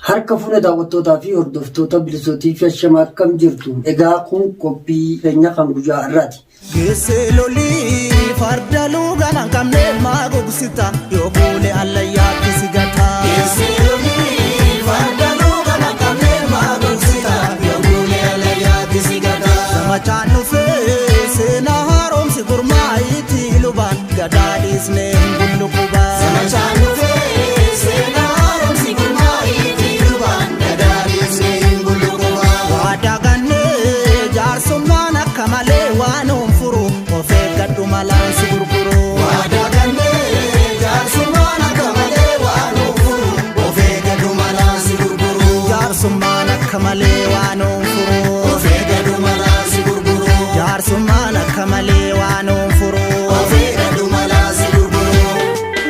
Harka fuune daawwattootaa fi hordoftoota bilisootii fi ashama akkam jirtu. Egaa kun qophii keenya kan guyyaa har'aati. Geessee lolii farda luugama hin qabne maa gogsita yoo kuule allayyaatti si gata. Geessee lolii farda luugama hin qabne maa gogsita yoo kuule allayyaatti si gata. Zamachaan dhufee seenaa haaromsi gurmaa'iitti lubaan gadaa dhiisnee hin bullu qubaa. Zamachaan dhufee seenaa haaromsi gurmaa'iitti lubaan gadaa dhiisnee hin bullu qubaa. Waadaa gannee jaarsummaan akka malee waan oon furu of eeggadhu malaan si gurguru. Waadaa gannee jaarsummaan akka malee waan oon furu of eeggadhu malaan si gurguru. Jaarsummaan akka malee waan oon furu of eeggadhu malaan si gurguru. Jaarsummaan akka malee waan oon furu of eeggadhu malaan si gurguru.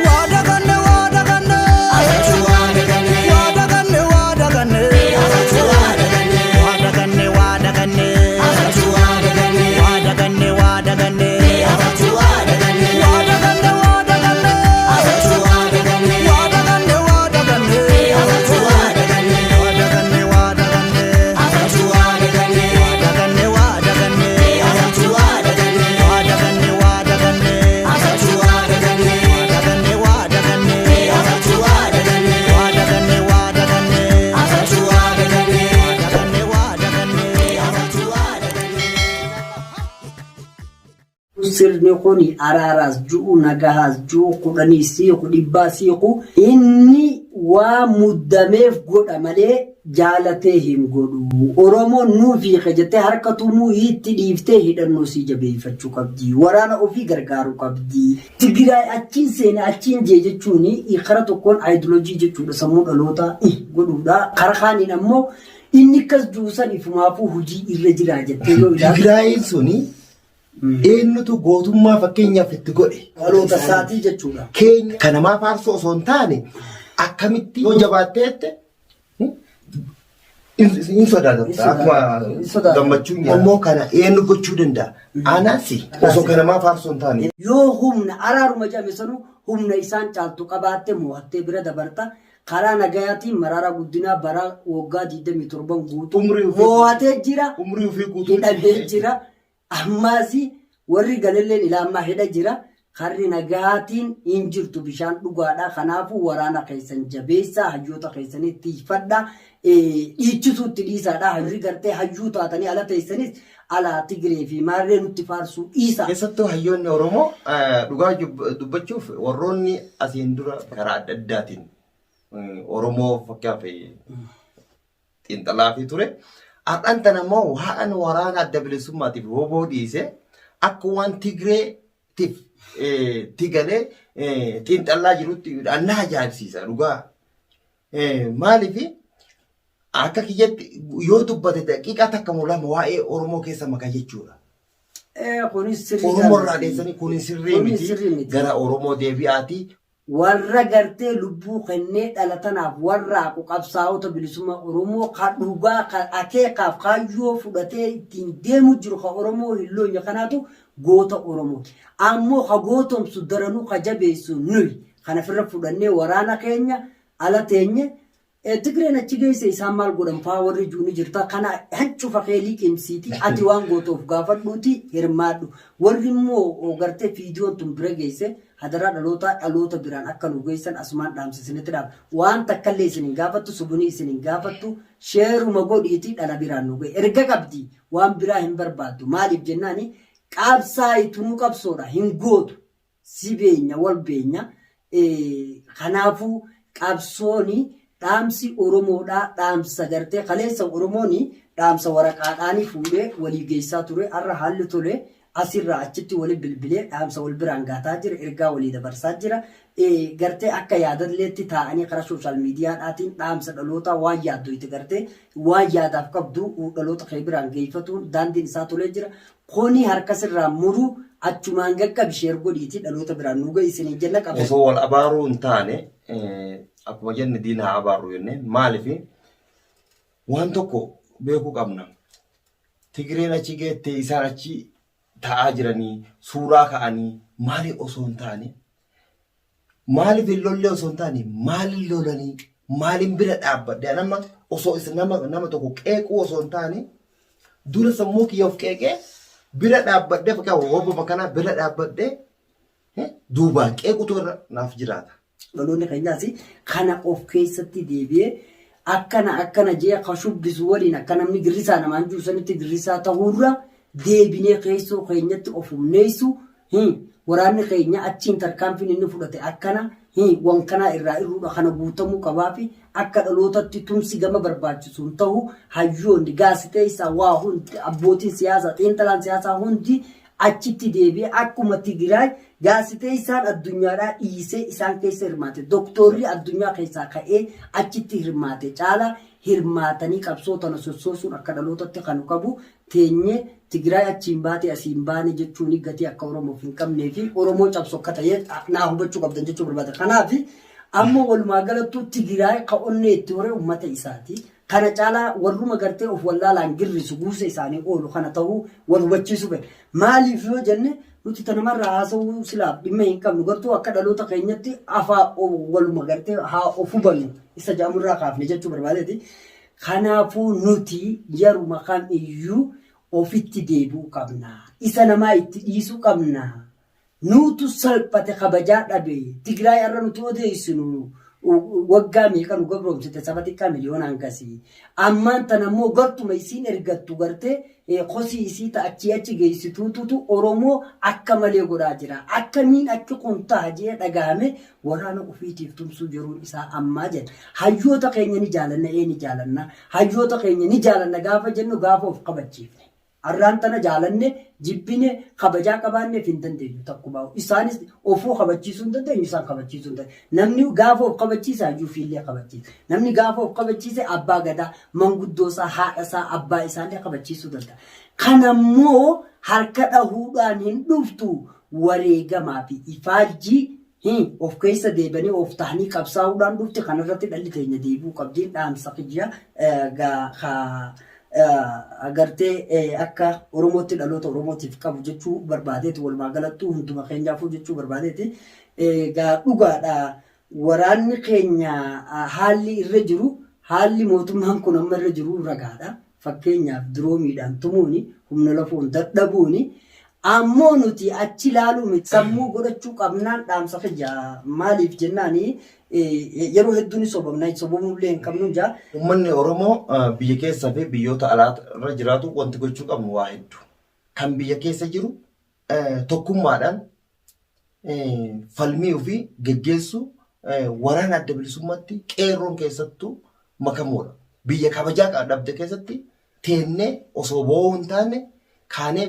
Waadaa ganne waadaa ganne. Waadaa ganne waadaa ganne. Waadaa ganne waadaa ganne. Waadaa ganne waadaa ganne. Waadaa ganne waadaa ganne. Waadaa ganne waadaa ganne. Waadaa ganne waadaa ganne. Waadaa ganne waadaa ganne. Waadaa ganne waadaa ganne. Waadaa ganne waadaa ganne. Waadaa ganne waadaa ganne. Waadaa ganne waadaa ganne. Waadaa ganne waadaa ganne. Sirni kun araaraas ju'u nagahaas ju'u kudhanii siiqu dhibbaa siiqu inni waa muddameef godha malee jaalatee hin godhu. Oromoon nuu fiiqe jettee harka tumuu itti dhiiftee hidhannoo sii jabeeffachuu qabdi. Waraana ofii gargaaruu qabdi. Tigraay achiin seene achiin jee jechuun kara tokkoon aayidoloojii jechuudha sammuu dhalootaa godhuudha. Kara kaaniin ammoo inni akkas juusan ifumaafuu hojii irra jira jettee yoo ilaalte. Tigraayiin suni eenyutu gootummaa fakkeenyaaf itti godhe. Dhaloota isaatii jechuudha. Keenya kan namaa faarsoo osoo hin taane akkamitti yoo jabaatteette hin sodaata. Akkuma gammachuun immoo kana eenyu gochuu danda'a. Anaas osoo kan namaa faarsoo hin taane. Yoo humna araaruma jedhame sanuu humna isaan caaltu qabaatte mo'attee bira dabarta. Karaa nagayaatiin Maraaraa Guddinaa bara waggaa 27 guutuu Umrii ofii- mo'atee jira. Umrii ofii guutuu Hidhamee jira. Ammaas warri galelleen ilaa ammaa hidha jira. Karri nagahaatiin hin jirtu bishaan dhugaadha. Kanaafuu waraana keessan jabeessaa hayyoota keessanii tiifadha. Dhiichisuutti dhiisaadha. Warri gartee hayyuu taatanii ala teessanis alaa Tigiree fi maarree nutti faarsuu dhiisaa. Keessattuu hayyoonni Oromoo dhugaa dubbachuuf warroonni asiin dura karaa adda addaatiin Oromoo fakkeenyaaf xiinxalaafii ture. Har'aan tana immoo waan waraana adda bilisummaatiif woboo dhiise akka waan Tigreetiif tigalee xiinxallaa jirutti na ajaa'ibsiisa dhugaa. Maaliif akka kiyyatti yoo dubbate daqiiqaa takka moo lama waa'ee Oromoo keessa maka jechuudha. Kunis sirrii Oromoo irraa dheessanii kun sirrii Kunis sirrii miti miti. gara Oromoo deebi'aati. Warra gartee lubbuu kennee dhala tanaaf warraaqu qabsaa'ota bilisummaa Oromoo ka dhugaa ka akeekaaf kaayyoo fudhatee ittiin deemu jiru ka Oromoo hin loonye kanaatu goota Oromooti. Ammoo ka gootomsu daranuu ka jabeessu nuyi. Kana firra fudhannee waraana keenya ala teenye Tigreen achi geesse isaan maal godhan faa warri jiru ni jirta. Kana hancufa kee liqimsiiti ati waan gootu of gaafadhuuti hirmaadhu. Warri immoo gartee fiidiyoon tun bira geesse hadaraa dhalootaa dhaloota biraan akka nu geessan asumaan dhaamsa isinitti dhaama. Waan takkallee isin hin gaafattu subunii isin hin gaafattu sheeruma godhiiti dhala biraan nu gahe. Erga qabdi waan biraa hin barbaaddu. Maaliif jennaani qabsaa'i tunuu qabsoodha hin gootu. Si beenya wal beenya. Kanaafuu qabsooni dhaamsi Oromoodhaa dhaamsa gartee kaleessa Oromooni dhaamsa waraqaadhaanii fuudhee walii geessaa ture har'a haalli tole asirraa achitti wali bilbilee dhaamsa wal biraan gaataa jira ergaa walii dabarsaa jira gartee akka yaadalleetti taa'anii karaa sooshaal miidiyaadhaatiin dhaamsa dhalootaa waan yaaddoyte gartee waan yaadaaf qabdu dhaloota kee biraan geeffatuun daandiin isaa tolee jira. Kuni harka sirraa muru achumaan gaqqabi share godhiitii dhaloota biraan nu ga'i isiniin jenna qabso. Osoo wal abaaruu hin taane akkuma jenne diina haa abaarru jenne maaliif waan tokko beekuu qabna. Tigireen achi geette isaan achi taa'aa jiranii suuraa ka'anii maali osoo hin taane maaliif hin lollee osoo hin taane maaliin lolanii. Maaliin bira dhaabbadhe? An amma osoo isa nama nama tokko qeequu osoo hin taane dura sammuu kiyya of qeeqee bira dhaabbadhee fakkeenyaaf woboma kanaa bira dhaabbadhee duubaan qeequtu irra naaf jiraata. Dhaloonni keenyaas kana of keessatti deebi'ee akkana akkana jee ka shubbisu waliin akka namni girrisaa namaan jiru sanitti girrisaa ta'uurra deebinee keessoo keenyatti of humneessu. Waraanni keenya achiin tarkaanfiin inni fudhate akkana wan kanaa irraa irruudha kana guutamuu qabaafi akka dhalootatti tumsi gama barbaachisuun ta'u hayyoonni gaasixeessaa waa hundi abbootiin siyaasaa xiinxalaan siyaasaa hundi achitti deebi'ee akkuma Tigiraay gaasixeessaan addunyaadhaa dhiisee isaan keessa hirmaate doktoorri addunyaa keessaa ka'ee achitti hirmaate caalaa hirmaatanii qabsoo tana sossoosuun akka dhalootatti kan qabu teenyee Tigraay achiin baate asiin baane jechuun gatii akka Oromoof hin qabnee fi Oromoo cabsu akka ta'e naa hubachuu qabdan jechuu barbaada. Kanaaf amma walumaa galattuu Tigraay ka onnee itti hore uummata isaati. Kana caalaa warruma gartee of wallaalaan girrisu guusa isaanii oolu kana ta'uu wal hubachiisuu fedha. Maaliif yoo jenne nuti tanamarraa haasa'uu silaaf dhimma hin qabnu gartuu akka dhaloota keenyatti afaa waluma gartee haa of hubannu isa jedhamurraa kaafne jechuu barbaadeeti. Kanaafuu nuti yeruma kam iyyuu ofitti deebi'uu qabna. Isa namaa itti dhiisuu qabna. Nuutu salphate kabajaa dhabe. Tigraay har'a nuti odeessinu waggaa meeqa nu gabroomsite saba xiqqaa miliyoona hangasii. Ammaan tana immoo gartuma isiin ergattu gartee kosii isii ta achii achi geessituututu Oromoo akka malee godhaa jira. Akkamiin akki kun taha jee dhagahame waraana ofiitiif tumsuu yeroon isaa ammaa jenna. Hayyoota keenya ni jaalanna ee ni jaalanna. Hayyoota keenya ni jaalanna gaafa jennu gaafa of kabachiifne. Arraan tana jaalanne, jibbine, kabajaa qabaanneef hin dandeenyu takkumaa. Isaanis ofuu kabachiisuu hin dandeenyu, isaan kabachiisuu hin dandeenyu. Namni gaafa of kabachiise hayyuu ofiillee kabachiisa. Namni gaafa of kabachiise abbaa gadaa, manguddoo isaa, haadha isaa, abbaa isaallee kabachiisuu danda'a. Kanammoo harka dhahuudhaan hin dhuftu wareegamaa fi ifaajjii of keessa deebanii of tahanii qabsaa'uudhaan dhufti. Kanarratti dhalli teenya deebi'uu qabdiin dhaamsa kiyya agartee akka Oromootti dhaloota Oromootiif qabu jechuu barbaadeeti. Walumaa galattuu hunduma keenyaafuu jechuu barbaadeeti. Egaa dhugaadha waraanni keenya haalli irra jiru haalli mootummaan kun amma irra jiru ragaadha. Fakkeenyaaf diroomiidhaan tumuuni humna lafoon dadhabuuni ammoo nuti achi ilaaluu miti sammuu godhachuu qabnaan dhaamsa kiyya maaliif jennaani yeroo hedduu ni sobamna sobamullee hin qabnu jaa. Uummanni Oromoo biyya keessaa fi biyyoota alaa irra jiraatu wanti gochuu qabnu waa hedduu. Kan biyya keessa jiru tokkummaadhaan falmii ofii geggeessuu waraana adda bilisummaatti qeerroon keessattuu makamuudha. Biyya kabajaa dhabde keessatti teennee osoo boo'uu hin taane kaanee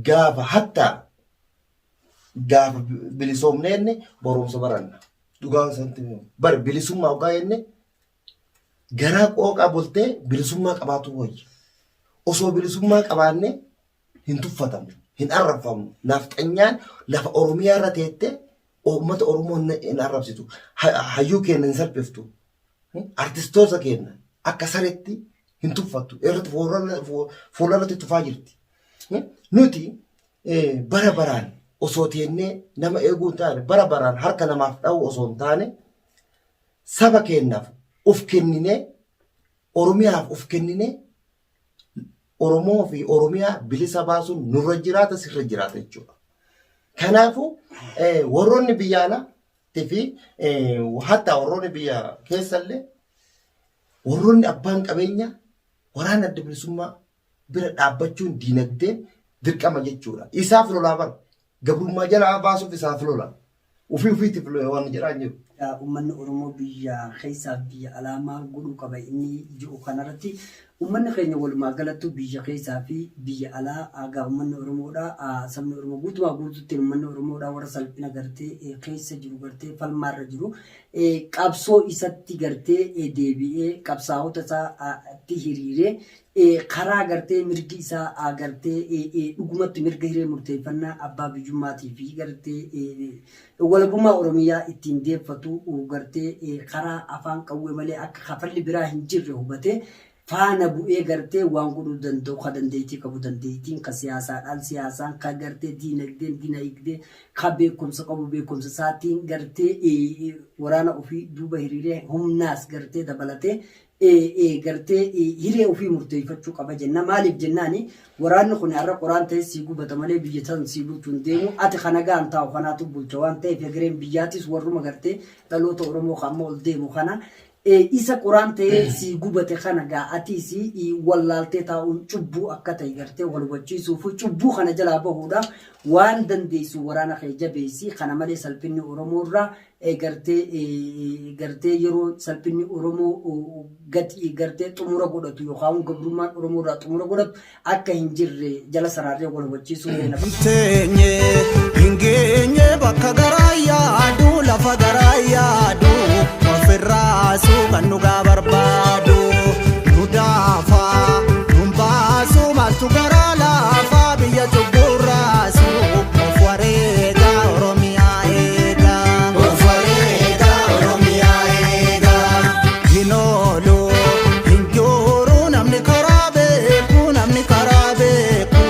gaafa hattaa gaafa bilisoomne jenne barumsa baranna. Dhugaan sanatti bar bilisummaa ogaa jenne garaa qooqaa bultee bilisummaa qabaatu wayya. Osoo bilisummaa qabaanne hin tuffatamu, hin arrabfamu. Nafxanyaan lafa Oromiyaa irra teettee uummata Oromoo hin arrabsitu. Hayyuu keenya hin salphiftu. Artistoota keenya akka sareetti hin tuffattu. Irratti fuularratti tufaa jirti. Nuti bara baraan osoo teennee nama eeguu hin taane bara baraan harka namaaf dha'uu osoo hin taane saba keenyaaf of kenninee Oromiyaaf of kenninee Oromoo fi Oromiyaa bilisa baasuun nurra jiraata sirra jiraata jechuudha. Kanaafuu warroonni biyya alaa fi hatta warroonni biyya keessallee warroonni abbaan qabeenyaa waraana adda bilisummaa bira dhaabbachuun diinagdeen dirqama jechuudha. Isaaf lolaa bara. Gabrummaa jalaa baasuuf isaaf lola. Ufii ufiitiif waan jedhaa hin jiru. Uummanni Oromoo biyya keessaa fi biyya alaa maal godhuu qaba inni jedhu kanarratti uummanni keenya walumaa galattuu biyya keessaa fi biyya alaa egaa uummanni Oromoodha. Sabni Oromoo guutumaa guutuutti uummanni Oromoodha warra salphina gartee keessa jiru gartee falmaarra jiru qabsoo isatti gartee deebi'ee qabsaa'ota isaatti hiriiree karaa gartee mirgi isaa gartee dhugumatti mirga hiree murteeffannaa abbaa biyyummaatii fi gartee walabummaa Oromiyaa ittiin deeffatu gartee karaa afaan qawwee malee akka kafalli biraa hin jirre hubatee Faana bu'ee gartee waan godhuu danda'u ka dandeettii qabu dandeettiin, ka siyaasaadhaan siyaasaan, ka gartee diinagdeen dinaigdee, ka beekumsa qabu beekumsa isaatiin gartee waraana ofii duuba hiriiree humnaas gartee dabalatee gartee hiree ofii murteeffachuu qaba jenna. Maaliif jennaani, waraanni kun har'a qoraan ta'e sii gubata malee biyya san sii bulchuu hin deemu. Ati kana gaan taa'u kanaatu bulcha waan ta'eef, egereen biyyaatis warruma gartee dhaloota Oromoo kan amma ol deemu kana. Isa qoraan ta'ee sii gubate kana gaa atiis wallaaltee taa'uun cubbuu akka ta'e gartee wal hubachiisuuf, cubbuu kana jalaa bahuudhaaf waan dandeessu waraana kee jabeessi. Kana malee salphinni Oromoo irraa gartee yeroo salphinni Oromoo gadi gartee xumura godhatu yookaan gabrummaan Oromoo irraa xumura godhatu akka hin jirre jala saraarree wal hubachiisuu feena. Teenye hin geenye bakka garaa yaadu, lafa garaa yaadu ofirraasuu kan dhugaa barbaadu nu daafaa nun baasu. Maaltu garaa laafaa biyya cubburraasu? Of wareegaa Oromiyaa eegaa, of wareegaa Oromiyaa eegaa. Hin oolu, hin jiru namni karaa beeku, namni karaa beeku.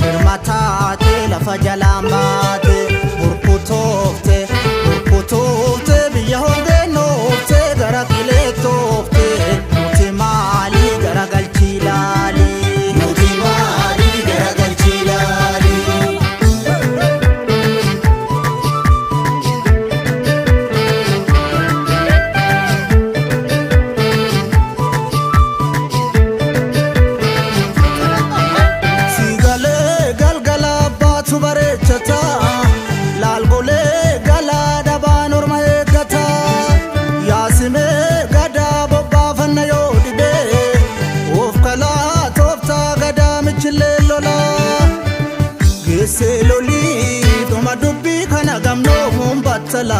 Hirma taate lafa jalaan baate, burkutoofte, burkutoofte, biyya hongeennoofte, gara qileettoofte. Nuti maalii garagalchii ilaali? Nuti maalii garagalchii ilaali? Siigalee galgala abbaatu bareechata, laalgolee galaa dhabaan orma eeggata. Yaasimee gadaa bobbaafanna yoo dhibee, of kalaa tooftaa gadaa michillee lola. Geessee lolii dhuma dubbii kana gamnoomuun battala.